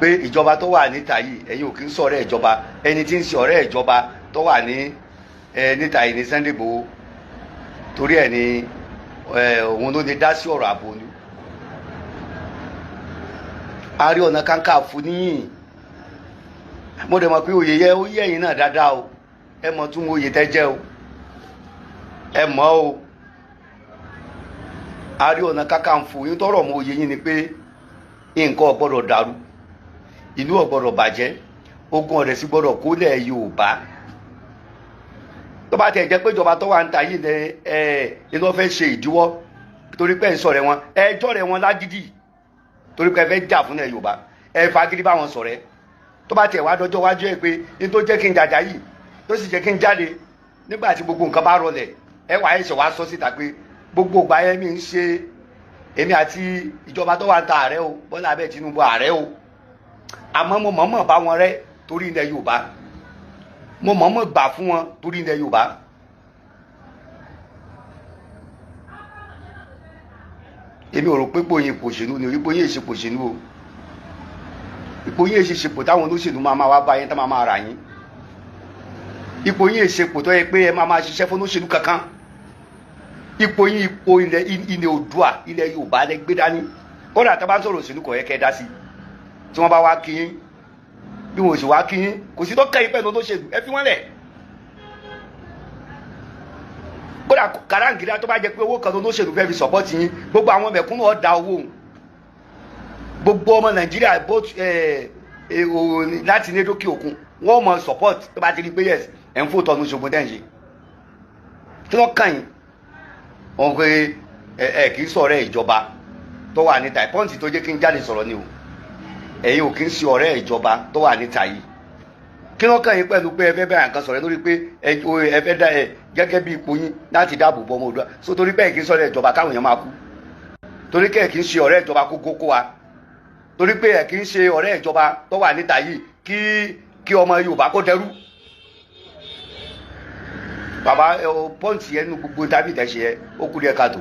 S5: pé ìjọba tó wà níta yìí ẹ̀yin ò kí ń sọ̀rọ̀ ìjọba, ẹni tí ń ṣe ọ̀rẹ́ ìjọba tó wà ní níta yìí ní Sunday Igboho, torí ẹ̀ ni òun ló lè dá sí ọ̀rọ̀ ààbò ìlú. Ààrẹ Ọ̀nà Kakanfò níyìn, mo dẹ̀ mọ̀ pé oyè yẹ ó yẹ ẹ̀yin náà dáadáa o, ẹ mọ̀ tún oyè tẹ́ jẹ́ o, ẹ mọ̀ o. Ààrẹ Ọ̀nà Kakanfò yín tọrọ mọ oyè yín ni pé nǹkan ò gbọ́dọ̀ dàrú, ìlú ò gbọ́dọ̀ bàjẹ́, ogun ọ̀rẹ́ sì gbọ́dọ̀ kólẹ̀ Yorùbá. Tó bá tẹ̀ jẹ́ pé ìjọba tó wà ń ta yìí ni ẹ lọ́ fẹ́ ṣe ìdíwọ́ torí pé ẹ̀ ń sọ̀rẹ́ wọn, ẹ jọ̀rẹ́ wọn lágídí torí pé ẹ fẹ́ jà fún ẹ Yorùbá, ẹ fagídí bá wọn sọ̀rẹ́. Tó bá tiẹ̀ wá dọjọ́ wájú ẹ pé ní tó jẹ́ kí n jàjà yìí tó sì jẹ́ kí n jáde nígbà tí gbogbo nǹkan bá rọlẹ̀, ẹ wà ẹ̀ṣẹ̀ wá sọ síta pé gbogbo ìgbà yẹn mi ń ṣe èmi àti ìjọba tó wà ń ta ààrẹ o, Bọ́lá abẹ́ Tinubu ààrẹ o, àmọ́ mo mọ̀ọ́mọ̀ bá wọn rẹ́ torí ilẹ̀ Yorùbá, mo mọ̀ọ́mọ̀ gbà fún wọn torí ilẹ̀ Yorùbá. Èmi ò rò pé pòyìn pòṣèlú ni, ipò yín èṣe pòṣèlú o, ipò yín èṣe ṣepò táwọn olóṣèlú máa máa wá bá yín tá máa máa rà yín, ipò yín èṣe pò tó yẹ pé ẹ máa máa ṣiṣẹ́ fún olóṣèlú kankan. Ipò yín ipò ilẹ̀ Oòduà, ilẹ̀ Yorùbá lẹ gbé dání. Kódà tá a bá ń sọ̀rọ̀ òṣèlú kò yẹ kẹ́ ẹ dá sí i, tí wọ́n bá wá kí yín bí wọn ò sì wá kí yín kò sí tó kẹ́yìn pẹ̀lú olóṣèlú, ẹ fi wọ́n lẹ̀. Kódà kàráǹgídá tó bá jẹ pé owó kan olóṣèlú fẹ́ fi sọ̀pọ́tì yín, gbogbo àwọn mẹ̀kúnnù ọ̀dà owó òun, gbogbo ọmọ Nàìjíríà láti ní dókè òkun wọ́n mọ support tó bá ti rí pé yes ẹ̀ ń fò tọ́nu ṣògùn tẹ́ ń ṣe. Kí ló kàn yín? Wọn pe ẹ kì í sọ̀rọ̀ ìjọba tó wà níta. Pọ́ǹtì tó jẹ́ kí n jáde sọ̀rọ̀ ni o, ẹ̀yin ò kì í ṣe ọ̀rẹ́ ìjọba tó wà níta yìí. Kí ló kàn yín pẹ̀lú pé ẹ fẹ́ bẹ̀rẹ̀ nǹkan sọ̀rọ̀ lórí pé ẹ fẹ́ dá ẹ gẹ́gẹ́ bí ipò yín láti dáàbò bo ọmọ Oòduà? So torí pé ẹ kì í sọ̀rọ̀ ìjọba káwọn èèyàn máa kú, torí pé ẹ kì í ṣe ọ̀rẹ́ ìjọba kó kókó wa, torí pé ẹ kì í ṣe ọ̀rẹ́ ìjọba tó wà níta yìí kí ọmọ Yorùbá kó dẹrú. Bàbá pọ́ǹtì yẹn nu gbogbo tábìlì tẹ̀ ṣe yẹ ó kú díẹ̀ káàtó,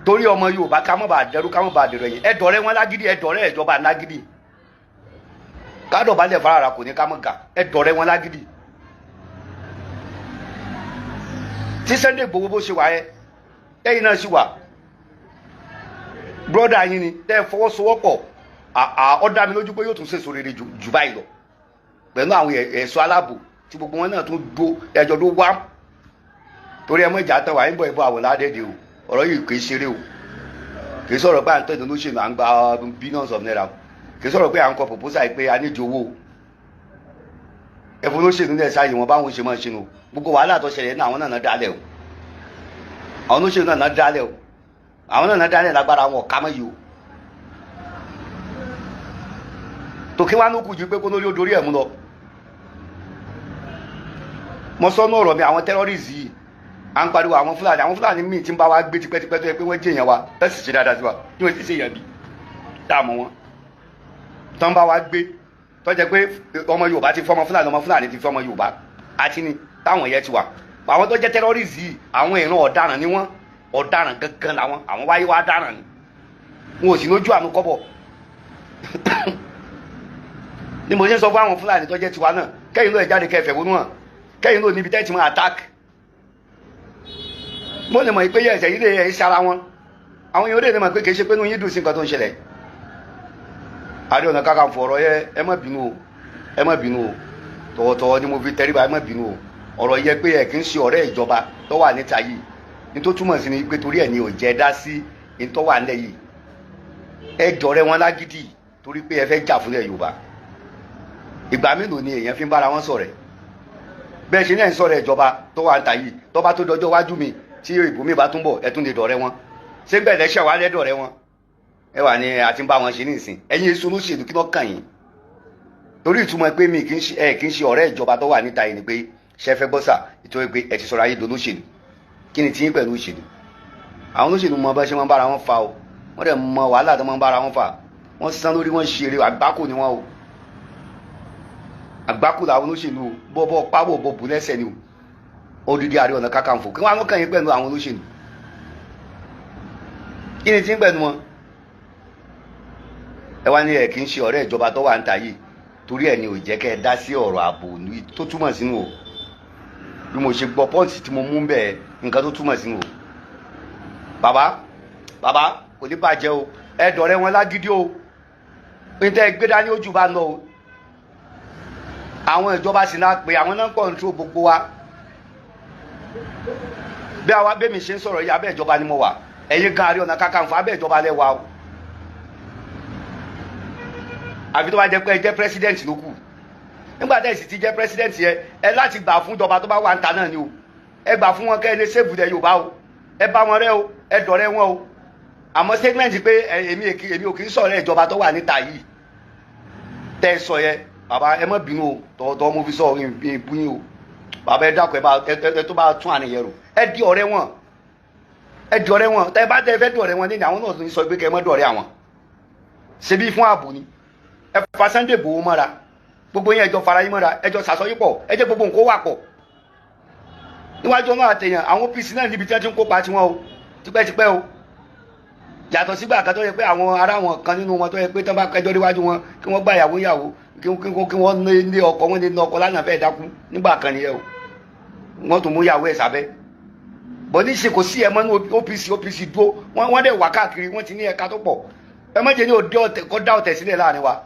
S5: torí ọmọ Yorùbá ká má bàa dẹrú, ká má bàa dẹrọ yẹn. Ẹ dọ̀rẹ́ wọn lágídí, ẹ dọ̀rẹ́ ìjọba lágídí, kádọ̀bálẹ̀ farara kò ní ká mọ̀ gà, ẹ dọ̀rẹ́ wọn lágídí. Tí Sunday Igboho bó ṣe wà yẹ, ẹ̀yin náà sì wà, brọ́dà yín ni tẹ́ ẹ fọwọ́sowọ́pọ̀, ó dá mi lójú pé yóò tún ṣèso rere jù báyìí lọ pẹ̀lú àwọn ẹ̀ṣọ́ aláàbò tí gbogbo wọn náà tún dó ẹjọ́ ló wá. Torí ẹ mọ ìjà tán wà ń bọ̀ ìbọn àwọn ládẹ́dẹ́ o, ọ̀rọ̀ yìí kì í ṣeré o, kì í sọ̀rọ̀ pé à ń tẹ̀dọ̀ lóṣèlú à ń gba billions of naira, kì í sọ̀rọ̀ pé à ń kọ proposal pé a nídìí owó o. Ẹ̀fọn olóṣèlú náà ṣáàyè wọn báwọn ṣe máa ṣe nù, gbogbo wàhálà tó ṣẹlẹ̀ náà àwọn náà dálẹ̀ o, àwọn olóṣèlú náà dálẹ̀ o, àwọn náà dálẹ̀ lágbára wọn ọ̀ká mọ́ yìí o. Tòkí wá ló kù ju pé kó lórí ó dorí ẹ̀ mú lọ. Mo sọ ní ọ̀rọ̀ mi, àwọn terrorists yìí À ń pariwo àwọn Fúlàní, àwọn Fúlàní míì tí ń bá wa gbé tipẹ́tipẹ́ tó yẹ pé wọ́n jẹ́ èèyàn wa, tó sì ṣe dáadáa sí wa, tí wọ́n sì ṣe èèyàn bí tá a mọ̀ wọn tó ń bá wa gbé, tó jẹ́ pé ọmọ Yorùbá ti fọmọ Fúlàní, ọmọ Fúlàní ti fọmọ Yorùbá, àti ni táwọn yẹn ti wà. Àwọn tó jẹ́ terrorist yìí, àwọn ìran ọ̀daràn ni wọ́n, ọ̀daràn gangan làwọn, àwọn wáyé wá dáràn ni, wọn ò sì lójú àánú kọ́bọ̀. Ni mo ṣe ń sọ fún àwọn Fúlàní tó jẹ́ tiwa náà, kẹ́yìn ló ẹ̀ jáde kẹfẹ́ wọnú hàn, kẹ́yìn ló níbi tẹ́ ti máa attack. Mo lè mọ̀ pé ẹ̀sẹ̀ yìí lè ẹ̀ ṣara wọn, àwọn èèyàn lè mọ̀ pé kì í ṣe pé inú yín dùn sí nǹkan tó ń ṣẹlẹ̀. Ààrẹ Ọ̀nà Kakanfò, ọ̀rọ̀ yẹ ẹ má bínú o, ẹ má bínú o, tọ̀wọ̀tọ̀wọ̀ ni mo fi tẹríba, ẹ má bínú o. Ọ̀rọ̀ yẹ pé ẹ kì í ṣe ọ̀rẹ́ ìjọba tó wà níta yìí, ní tó túmọ̀ sí ni pé torí ẹ̀ ni ò jẹ́ dá sí ní tó wà nílẹ̀ yìí. Ẹ jọ̀rẹ́ wọn lágídí torí pé ẹ fẹ́ jà fúnlẹ̀ Yorùbá. Ìgbà mélòó ni èèyàn fi ń bára wọn sọ̀rẹ́? Bẹ́ẹ̀ ṣe náà ń sọ̀rọ̀ ìjọba tó wà níta yìí, tó bá tó dọjọ́ wájú mi tí ìbò mi bá tún bọ̀, ẹ tún lè dọ̀rẹ́ wọn. Ṣé bẹ́ẹ̀ lẹ́sẹ̀ wá lẹ́dọ̀rẹ́ wọn? Ẹ wà ní àti ń bá wọn ṣe ní ìsìn. Ẹ̀yin èso olóṣèlú, kí ló kàn yín? Torí ìtumọ̀ pé mi kì í ṣe, ẹ kì í ṣe ọ̀rẹ́ ìjọba tó wà níta yìí ni pé ṣe fẹ́ gbọ́sà, ìtòrí pé ẹ ti sọ̀rọ̀ ayé dolóṣèlú. Kí ni tiyín pẹ̀lú òṣèlú? Àwọn olóṣèlú mọ bá ṣe máa ń bára wọn fa o, wọ́n dẹ̀ mọ wàhálà tó máa ń bára wọn fà. Wọ́n san lórí, wọ́n ṣeré, àgbákò ni wọ́n o, àgbákò làwọn olóṣèlú o, bọ́bọ́ pábò bọ́ bù lẹ́sẹ̀ ni o. Odidi Ààrẹ Ọ̀nà Kakanfò, kí wọ́n á kàn yín pẹ̀lú àwọn olóṣèlú? Kí ni tí ń pẹ̀lú wọn? Ẹ wá ní ẹ kì í ṣe ọ̀rẹ́ ìjọba tó wà ń ta yìí, torí ẹ̀ ni ò jẹ́ kẹ́ ẹ dá sí ọ̀rọ̀ ààbò tó túmọ̀ sínú o. Bí mo ṣe gbọ́ pọ́ǹsì tí mo mú bẹ́ẹ̀, nǹkan tó túmọ̀ sínú o. Bàbá, bàbá, kò ní bàjẹ́ o, ẹ dọ̀rẹ́ wọn lágídí o, ní tẹ́ ẹ gbé dání ojú bá lọ o. Àwọn ìjọba sì náà pé àwọn náà ń control gbogbo wa. Bí àwa bẹ́ẹ̀ mi ṣe ń sọ̀rọ̀ yìí, abẹ́ ìjọba ni mo wà. Ẹ̀yin gan Ààrẹ Ọ̀nà Kakanfò, abẹ́ ìjọba lẹ wà o, àfi tó bá jẹ́ pé ẹ jẹ́ president ló kù. Nígbà tẹ́ ẹ sì ti jẹ́ president yẹn, ẹ láti gbà fún ìjọba tó bá wà ń ta náà ni o. Ẹ gbà fún wọn kẹ́ ẹ lè save ilẹ̀ Yorùbá o, ẹ bá wọn rẹ́ o, ẹ dọ̀rẹ́ wọn o. Àmọ́ statement pé èmi ò kì í sọ̀rọ̀ ìjọba tó wà níta yìí tẹ́ ẹ sọ yẹ, bàbá, ẹ má bínú o, tọ̀wọ̀tọ̀wọ̀ mo fi sọ ìbú yín o. Bàbá, ẹ dákun, ẹ bá ẹ tó bá tún àníyàn rò, ẹ di ọ̀rẹ́ wọn, ẹ di ọ̀rẹ́ wọn. Tẹ́ bá tẹ́ fẹ́ dọ̀rẹ́ wọn nínú àwọn náà tún sọ pé kẹ́ ẹ má dọ̀rẹ́ àwọn, ṣebí fún ààbò ni. Ẹ fa Sunday Igboho mọ́ra, gbogbo yẹn, ẹjọ́ fara yín mọ́ra, ẹjọ́ sàsọyípọ̀, ẹ jẹ́ gbogbo nǹkó wà pọ̀ níwájú ọmọ àtẹ̀yàn. Àwọn OPC náà níbi tí wọ́n ti ń kópa tiwọn o tipẹ́tipẹ́ o, yàtọ̀ sígbà kan tó yẹ pé àwọn ará wọn kan nínú wọn tó yẹ pé tán bá kẹjọ́ níwájú wọn, kí wọ́n gbà yàwó yàwó, kí wọ́n lé ọkọ wọn, lé ọkọ lánàá fẹ́ẹ́ dákú nígbà kan nìyẹn o, wọ́n tún mú yàwó ẹ̀ sábẹ́ bọ́. Ní ṣe kò sí ẹ mọ́ ní OPC. OPC dúró, wọ́n dẹ̀ wà káàkiri, wọ́n ti ní ẹ̀ka tó pọ̀. Ẹ má jẹ́ ní òde ọ̀tẹ̀ kọ́ dá ọ̀tẹ̀ sílẹ̀ láàrin wa,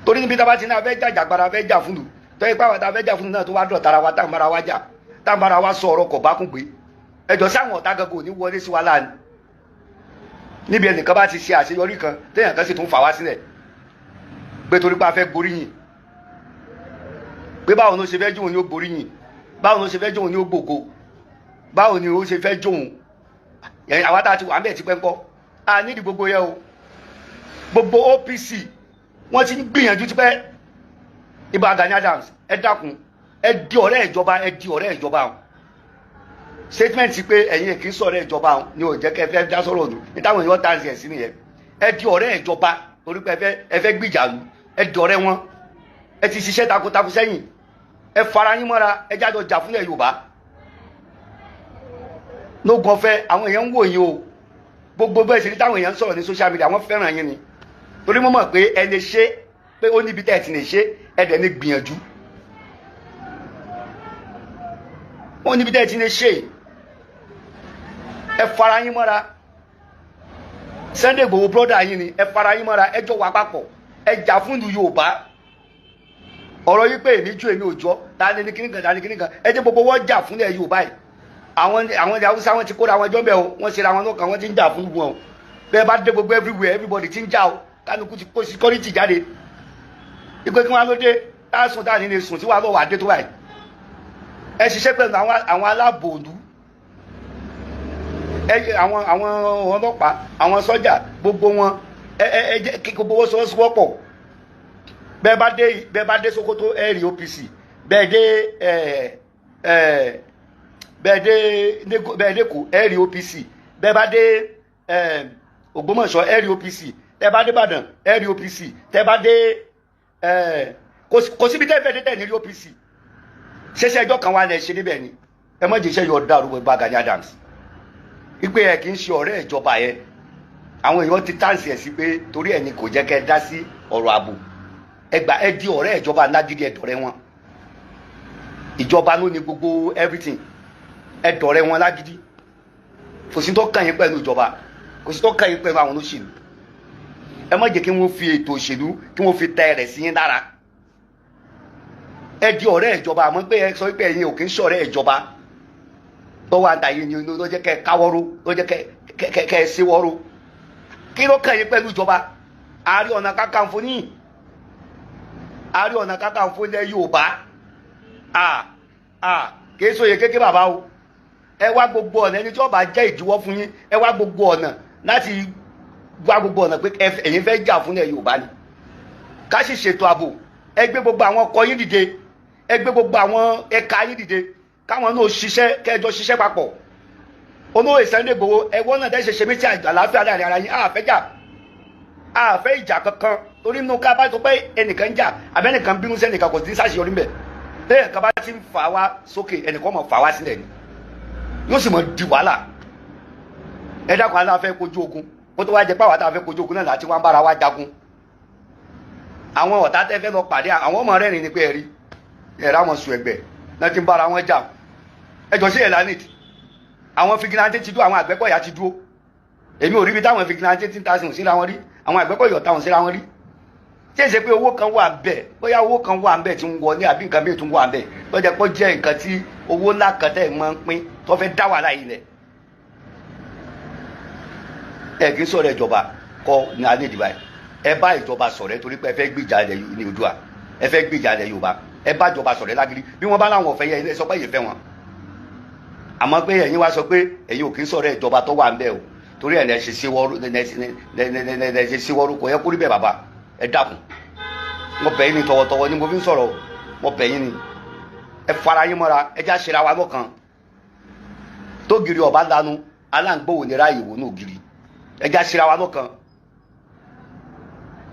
S5: torí níbi tá a bá ti ní abẹ́ jàjàgbara, abẹ́ jà fún lu tó yẹ pé àwọn abẹ́ jà fún lu náà tó wá dọ̀ tara wa, táwọn bára wa jà, táwọn bára wa sọ ọ̀rọ̀ kọ̀ bá kún gbé ẹjọ́ sáwọn ọ̀tá gangan ò ní wọlé sí wa láàrin. Níbi ẹnìkan bá ti ṣe àṣeyọrí kan, téèyàn kan sì tún fà wá sílẹ̀ pé torí pé a fẹ́ gboríyìn, pé báwo ló ṣe fẹ́ jóun ni ó gboríyìn, báwo ló ṣe fẹ́ jóun ni ó gbògo, báwo ni ó ṣe fẹ́ jóun? Àwa tá a ti wà ń bẹ̀ tipẹ́ ńkọ́? A nídìí gbogbo yẹ o. Gbogbo OPC, wọ́n ti ń gbìyànjú tipẹ́. Ìbà Gani Adams, ẹ dákun, ẹ di ọ̀rẹ́ ìjọba, ẹ di ọ̀rẹ́ ìjọba o. Statement pé ẹ̀yin kì í sọ̀rọ̀ ìjọba o ni ò jẹ́ kẹ́ ẹ fẹ́ dá sọ̀rọ̀ òdù ní táwọn èèyàn tá ẹ̀ sí nìyẹn. Ẹ di ọ̀rẹ́ ìjọba torí pé ẹ fẹ́ gbìjà lu, ẹ di ọ̀rẹ́ wọn. Ẹ ti ṣiṣẹ́ takuntakun sẹ́yìn, ẹ fara yín mọ́ra, ẹ jájọ jà fúnlẹ̀ Yorùbá lógun ọ̀fẹ́. Àwọn èèyàn ń wò yín o. Gbogbo bẹ́ẹ̀ sì ní táwọn èèyàn ń sọ̀rọ̀ ní social media, wọ́n fẹ́ràn yín ni, torí mo mọ̀ pé ẹ lè ṣe, pé ó níbi tẹ́ ẹ ti lè ṣe, ẹ dẹ̀ ní gbìyànjú. Ó níbi tẹ́ ẹ ti lè ṣe, ẹ fara yín mọ́ra. Sunday Igboho, brother yín ni, ẹ fara yín mọ́ra, ẹ jọ wà papọ̀, ẹ jà fún ìlú Yorùbá. Ọ̀rọ̀ yìí pé èmi jó, èmi ò jọ, ta ni kíní kan, ta ni kíní kan, ẹ jẹ́ gbogbo wọn jà fún ilẹ̀ Yorùbá yìí. Àwọn Haúsá, wọn ti kóra àwọn ẹjọ́ bẹ́ẹ̀ o, wọ́n ṣe ra wọn lọ́kàn, wọ́n ti ń jà fún wọn o. Bẹ́ẹ̀ bá dé gbogbo everywhere, everybody ti ń jà o, kálukú ti kó security jáde. Ìpè kí wọ́n á ló dé tá a sùn, tá a ní lè sùn tí wàá lọ́wọ́ àdé tó báyìí. Ẹ ṣiṣẹ́ pẹ̀lú àwọn aláàbòlú, ẹ àwọn ọlọ́pàá, àwọn sọ́jà, gbogbo wọn, ẹ jẹ́ kí gbogbo wọn sọ́wọ́sowọ́pọ̀. Bẹ́ẹ̀ bá dé Sokoto, ẹ rí OPC. Bẹ́ẹ̀ dé ẹ ẹ Bẹ́ẹ̀ dé Èkó ẹ rí OPC, bẹ́ẹ̀ bá dé Ògbómọ̀ṣọ́ ẹ rí OPC, tẹ́ bá dé Ìbàdàn ẹ rí OPC, tẹ́ bá dé kò síbi tẹ́ fẹ́ dé tẹ́ ní rí OPC. Ṣẹṣẹ ẹjọ́ kan wà lẹ ṣe níbẹ̀ ni. Ẹ má jẹ́ iṣẹ́ yọ dàrú bá Gani Adams wípé ẹ kì í ṣe ọ̀rẹ́ ìjọba yẹn. Àwọn èèyàn ti táǹsì ẹ̀ sí pé torí ẹ̀ ni kò jẹ́ kẹ́ ẹ dá sí ọ̀rọ̀ ààbò. Ẹ gbà ẹ di ọ̀rẹ́ ìjọba ńlá gidi, ẹ dọ̀rẹ́ wọn. Ìjọba ló ní gbogbo everything, ẹ dọ̀rẹ́ wọn lágídí. Kò sí tó kàn yín pẹ̀lú ìjọba, kò sí tó kàn yín pẹ̀lú àwọn olóṣèlú. Ẹ má jẹ́ kí wọ́n fi ètò òṣèlú kí wọ́n fi tẹ ẹ̀rẹ̀ sí yín lára. Ẹ di ọ̀rẹ́ ìjọba, àmọ́ pé ẹ sọ pé ẹ̀yin ò kí ń ṣọ̀rẹ́ ìjọba lọ́wọ́ àtàyè ni ló jẹ́ kẹ́ ẹ káwọ́rọ́, ló jẹ́ kẹ́ ẹ ṣíwọ́rọ́. Kí ló kàn yín pẹ̀lú ìjọba? Ààrẹ Ọ̀nà Kakanfò ní Ààrẹ Ọ̀nà Kakanfò ilẹ̀ Yorùbá kìí sóye kékeré bàbá o. Ẹ wá gbogbo ọ̀nà ẹni tí ó bá jẹ́ ìdíwọ́ fún yín, ẹ wá gbogbo ọ̀nà láti wá gbogbo ọ̀nà pé ẹ̀yin fẹ́ jà fún ilẹ̀ Yorùbá ni. Ká sì ṣètò ààbò. Ẹ gbé gbogbo àwọn ọkọ̀ yín dìde, ẹ gbé gbogbo àwọn ẹ̀ka yín dìde, káwọn náà ṣiṣẹ́, kẹjọ ṣiṣẹ́ papọ̀. Olóyè Sunday Igboho, ẹwọ́n náà tẹ́ ṣe méjì àlàáfíà láàrin ara yín. Àfẹ́ jà, àfẹ́ ìjà kankan, torí inú ká bá tó pé ẹnìkan jà àbẹ́nìkan bínú sẹ́nìkan kò sí sáṣeyọrí mbẹ̀. Lẹ́yìn kan bá ti ń fà wá sókè, ẹnìkan mọ̀ fà wá sílẹ̀ ni, yóò sì mọ̀ di wàhálà. Ẹ dákun, aláfẹ́ kojú ogun kó tó wá jẹ pàwọ́ àtàfẹ́ kojú ogun náà láti wá ń bára wá jagun. Àwọn ọ̀tá tẹ́ fẹ́ lọ pàdé àwọn ọmọ rẹ́rìn ni pé ẹ̀rí ẹ̀rá wọn sùn ẹgbẹ́ náà ti ń bára wọn jà. Ẹjọ́ sí ẹ̀lánìtì àwọn fìgìláńtì ti dúró, àwọn Àgbẹ̀kọ̀yà ti dúró. Èmi ò rí bí táwọn fìgìláńtì ti ń ta sùn síra wọn rí, àwọn Àgbẹ̀kọ̀yà táwọn síra wọn rí. Tí èsè pé owó kan wà bẹ́ẹ̀, bóyá owó kan wà bẹ́ẹ̀ tí ń wọlé àbí nǹkan míì tún wà bẹ́ẹ̀ lọ́jọ́ pé ó jẹ́ nǹkan tí owó ńlá kan tẹ́ ẹ̀ máa ń pín tó fẹ́ dá wàhálà yìí lẹ̀. Ẹ kì í sọ̀rọ̀ ìjọba kọ́ ní alẹ́ ìdìbò yìí. Ẹ bá ìjọba sọ̀rọ̀ torí pé ẹ fẹ́ gbìjà ilẹ̀ ní Oòduà, ẹ fẹ́ gbìjà ilẹ̀ Yorùbá. Ẹ bá ìjọba sọ̀rọ̀ lágídí. Bí wọ́n bá láwọn ọ̀fẹ́ yẹ, ẹ sọ pé ẹ̀yin fẹ́ wọn. Àmọ́ pé ẹ̀yin wá sọ pé ẹ̀yin ò kì í sọ̀rọ̀ ìjọba tó wà ń bẹ̀ o, torí ẹ̀ lẹ́ ṣe síwọ́rú, kò yẹ kó rí bẹ́ẹ̀ bàbá. Ẹ dákun, mo bẹ̀ yín ni, tọ̀wọ̀tọ̀wọ̀ ni mo fi ń sọ̀rọ̀, mo bẹ̀ yín ni. Ẹ fara yín mọ́ra, ẹ já ṣera wa lọ́kàn. Tó giri ọba lanu, aláǹgbòwò ní ráàyè wò ní ògiri. Ẹ já ṣera wa lọ́kàn.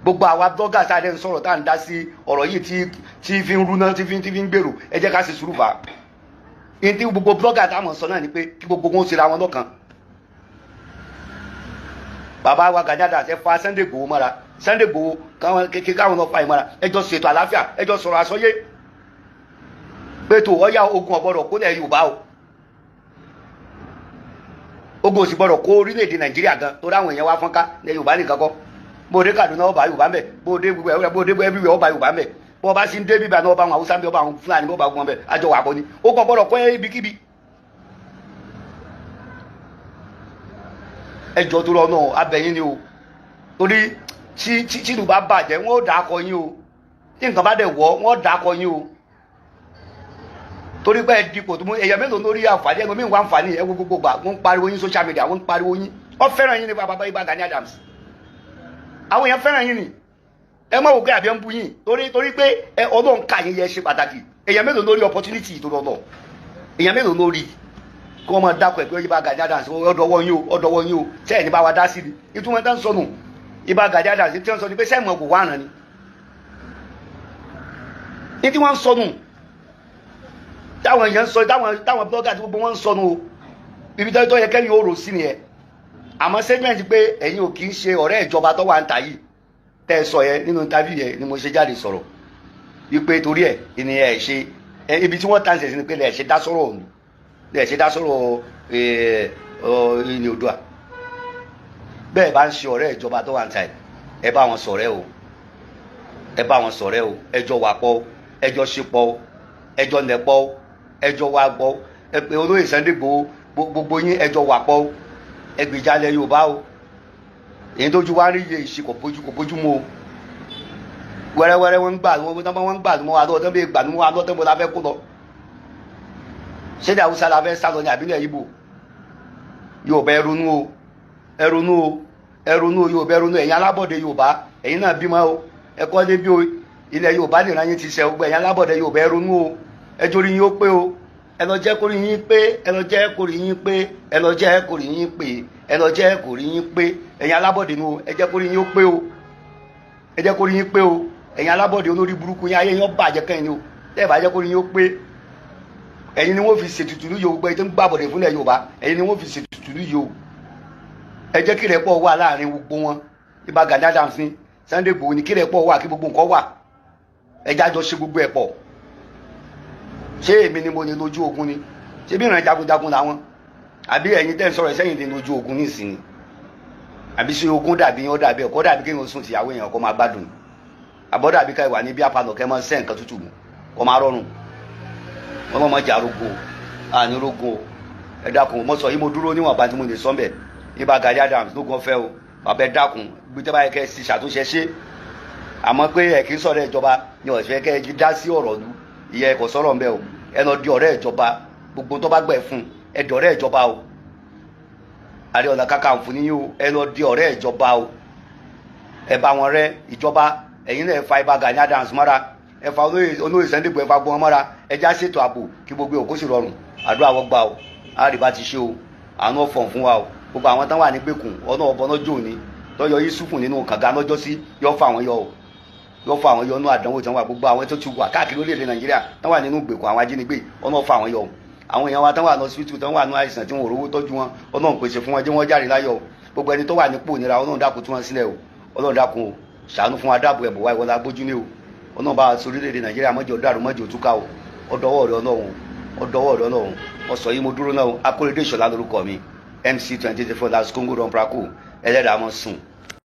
S5: Gbogbo àwa blọ́gà sáré ń sọ̀rọ̀ tá à ń dá sí ọ̀rọ̀ yìí tí fi ń rúná, tí fi ń gbèrò, ẹ jẹ́ ká ṣe sùúrù fà. Ní tí gbogbo blọ́gà táwọn sọ náà ni pé kí gbogbo wọn ṣera wọn lọ́kàn. Bàbá wa Gani Adams, ẹ fa Sunday Igboho mọ́ra. Sunday Igboho káwọn lọ fa ìmọ̀ra, ẹ jọ ṣètò àlàáfíà, ẹ jọ sọ̀rọ̀ àsọyé pé tó ọ̀yá ogun ọ̀gbọ́dọ̀ kó lẹ̀ Yorùbá o, ogun òsì gbọ́dọ̀ kó orílẹ̀-èdè Nàìjíríà gan, torí àwọn èèyàn wá fọ́nká ní Yorùbá nìkan kọ́. Bó dé Kaduna ọba Yorùbá ńbẹ, bó dé gbogbo ẹ, bó dé everywhere ọba Yorùbá ńbẹ, bó bá sì ń dé bíbá náà ọba àwọn Haúsá ńbẹ, ọba àwọn Fúlàní, ọba àwọn ńbẹ, àjọ wà kọ́ ni ogun ọ̀gbọ́dọ̀ kó ibikíbi. Ẹ jọ tó lọ náà abẹ́yìn ni o, torí tí ìlú bá bàjẹ́ wọ́n ó dà á kọ yín o, tí nǹkan bá dẹ̀ wọ́ wọ́n ó dà á kọ yín o, torí pé ẹ dipò tó mú èèyàn mélòó lórí àǹfààní ẹnu mi ń wá àǹfààní. Ẹ wo gbogbo gbà wọ́n ń pariwo yín social media, wọ́n ń pariwo yín, wọ́n fẹ́ràn yín ní bàbá Ìbà Gani Adams. Àwọn èèyàn fẹ́ràn yín ni, ẹ má wò pé àbí ẹ ń bu yín, torí pé ẹ Ọlọ́run ká yín yẹ ṣe pàtàkì. Èèyàn mélòó lórí opportunity tó lọ́nà, èèyàn mélòó lórí kí wọ́n máa dákọ̀ ẹ̀ pé Ìbà Gani Adams ọ̀dọ̀wọ́ yín o, ọ̀dọ̀wọ́ yín o, sẹ́ẹ̀ ní bá wa dá sí ni. Ìtumọ̀ tá ń sọnù Ìbà Gani Adams tí wọ́n sọ ni pé sẹ́ẹ̀ mọ̀ kò wá ràn ni ní tí wọ́n ń sọnù, táwọn èèyàn ń sọ, táwọn blogger tí gbogbo wọn ń sọnù o, ibi tó yẹ kẹ́yìn ó rò sí nìyẹn. Àmọ́ statement pé ẹ̀yin ò kì í ṣe ọ̀rẹ́ ìjọba tó wà ń ta yìí tẹ́ ẹ sọ yẹn nínú interview yẹn ni mo ṣe jáde sọ̀rọ̀ wípé torí ẹ̀ ni ẹ̀ ṣe ibi tí wọ́n tàn sí ni pé lẹ̀ ṣe dá sọ̀rọ̀ òun, lẹ̀ ṣe dá sọ̀rọ̀ ilẹ̀ Oòduà. Bẹ́ẹ̀ bá ń ṣe ọ̀rẹ́ ìjọba tó wà ń ta ẹ̀, ẹ bá wọn ṣọ̀rẹ́ o, ẹ bá wọn ṣọ̀rẹ́ o, ẹ jọ wà pọ̀ o, ẹ jọ ṣe pọ̀ o, ẹ jọ nẹ̀ pọ̀ o, ẹ jọ wà pọ̀ o, ẹ pé olóyè Sunday Igboho gbogbo yín ẹ jọ wà pọ̀ o, ẹ gbèjà ilẹ̀ Yorùbá o. Èyí tó ju wá rí iye ìṣe kò bójú mu o. Wẹ́rẹ́wẹ́rẹ́ wọ́n ń gbà wọ́n ń gbà mọ́ wa lọ́wọ́, tó ń bẹ gbà mọ́ wa lọ́wọ́, tó ń bọ̀ la fẹ́ kó lọ. Ṣé ní Haúsá la fẹ́ sá lọ ní àbílẹ̀ Ìgbò? Yorùbá ẹ ronú o, ẹ ronú o, ẹ ronú o, Yorùbá ẹ ronú. Ẹ̀yin alábọ̀dé Yorùbá, ẹ̀yin náà bímọ o, ẹ kọ́ dé bí o, ilẹ̀ Yorùbá nìran yín ti ṣe. Ọgbẹ́ ẹ̀yin alábọ̀dé Yorùbá ẹ ronú o, ẹ jórí yín ó pé o. Ẹ lọ jẹ́ kórí yín pé, ẹ lọ jẹ́ kórí yín pé, ẹ lọ jẹ́ kórí yín pé, ẹ lọ jẹ́ kórí yín pé. Ẹ̀yin alábọ̀dé nu o, ẹ jẹ́ kórí yín ó pé o, ẹ jẹ́ kórí yín pé o. Ẹ̀yin alábọ̀dé olórí burúkú yín, ayé yín ó bàjẹ́ kẹ́yìn ni o. Tẹ́ ẹ bá jẹ́ kórí yín ó pé, ẹ̀yin ni wọ́n fi ṣètùtù ní Yorùbá. Ẹ̀yin tó ń gbàbọ̀dé fúnlẹ̀ Yorùbá, ẹ̀yin ni wọ́n fi ṣètùtù ní Yorùbá. Ẹ jẹ́ kí ìrẹ́pọ̀ wà láàrin gbogbo wọn. Ìbà Gani Adams ni, Sunday Igboho ni, kí ìrẹ́pọ̀ wà, kí gbogbo nǹkan wà. Ẹ jájọ ṣe gbogbo ẹ̀ pọ̀. Ṣé èmi ni mo ní lójú ogun ni? Ṣé bí ìrìn jagunjagun làwọn? Àbí ẹ̀yin tẹ́ ń sọ̀rọ̀ sẹ́yìn ní lójú ogun nísìnyí? Àbí ṣé ogun dàbí yẹn? Ó dàbí ẹ̀kọ́, dàbí kéèyàn sùn tìyàwó èèyàn kó máa gbádùn? Àbọ̀ dàbí ká ìwà ní bí apalọ̀ kẹ́ máa sẹ́ nǹkan tútù mu kó máa rọrùn? Wọn mọ̀ jà rogo àní rogo. Ẹ dákun, mo sọ yìí, mo dúró níwọ̀nba tí mo lè sọ mbẹ̀. Ìbà Gani Adams lógun ọ̀fẹ́ o, bàbá, ẹ dákun, bí tẹ́ bá yẹ kẹ́ ẹ sì ṣàtúnṣe ṣe. Àmọ́ pé ẹ kì í sọ̀rọ̀ ìjọba ni ọ̀sẹ̀ kẹ́ ẹ dá sí ọ̀rọ̀ lu ìyẹn, kò sọ̀rọ̀ mbẹ́ o. Ẹ lọ di ọ̀rẹ́ ìjọba, gbogbo tó bá gbẹ̀ fún ẹ di ọ̀rẹ́ ìjọba o. Ààrẹ Ọ̀nà Kakanfò ní o, ẹ lọ di ọ̀rẹ́ ìjọba o, ẹ bá wọn rẹ ìjọba. Ẹ̀yin náà, ẹ fa Ìbà Gani Adams mọ́ra, ẹ fa olóyè Sunday Igboho, ẹ fa gbọ́n mọ́ra. Ẹ já ṣètò ààbò kí gbogbo òkú sì rọrùn. Àdúrà wọ́n gbà o, àríbá ti ṣe o, àánú ọ̀fọ̀n fún wa o. Gbogbo àwọn tán wà ní gbèkùn ọ̀nà ọ̀bọ lọ́jọ́ òní tọ́yọ Yusufu nínú kànga lọ́jọ́ sí, yọ fà wọ́n yọ o, yọ fà wọ́n yọ nínú àdánwò tí wọ́n wà. Gbogbo àwọn tó ti wà káàkiri orílẹ̀-èdè Nàìjíríà tán wà nínú gbèkùn àwọn ajínigbé, ọ̀nà fà wọ́n yọ o. Àwọn èèyàn wa tán wà lọ́sibítù, tán wà nínú àìsàn tí wọn ò rówó tọ́jú wọn, Ọlọ́run pèsè fún wọn, jẹ́ wọ́n jáde láyọ̀ o. Gbogbo ẹni tó wà nípò ìnira, Ọlọ́run dákun tú wọn sílẹ̀ o. Ọlọ́run dákun o, ṣàánú fún wa, dáàbò ẹ̀bùn wa, ìwọlá gbójú ní o. Ọlọ́run bá wa sọ orílẹ̀-èdè Nàìjíríà, mọ́jọ dàrú, mọ́jọ túká o. Ọdọwọ́ rẹ Ọlọ́run, ọdọwọ́ rẹ Ọlọ́run. Ọsọ yìí, mo dúró náà. Akóredé Ìṣọ̀lá lórúkọ mi, MC 24 las Congo Don Praco, ẹlẹ́dàá mọ́ sùn.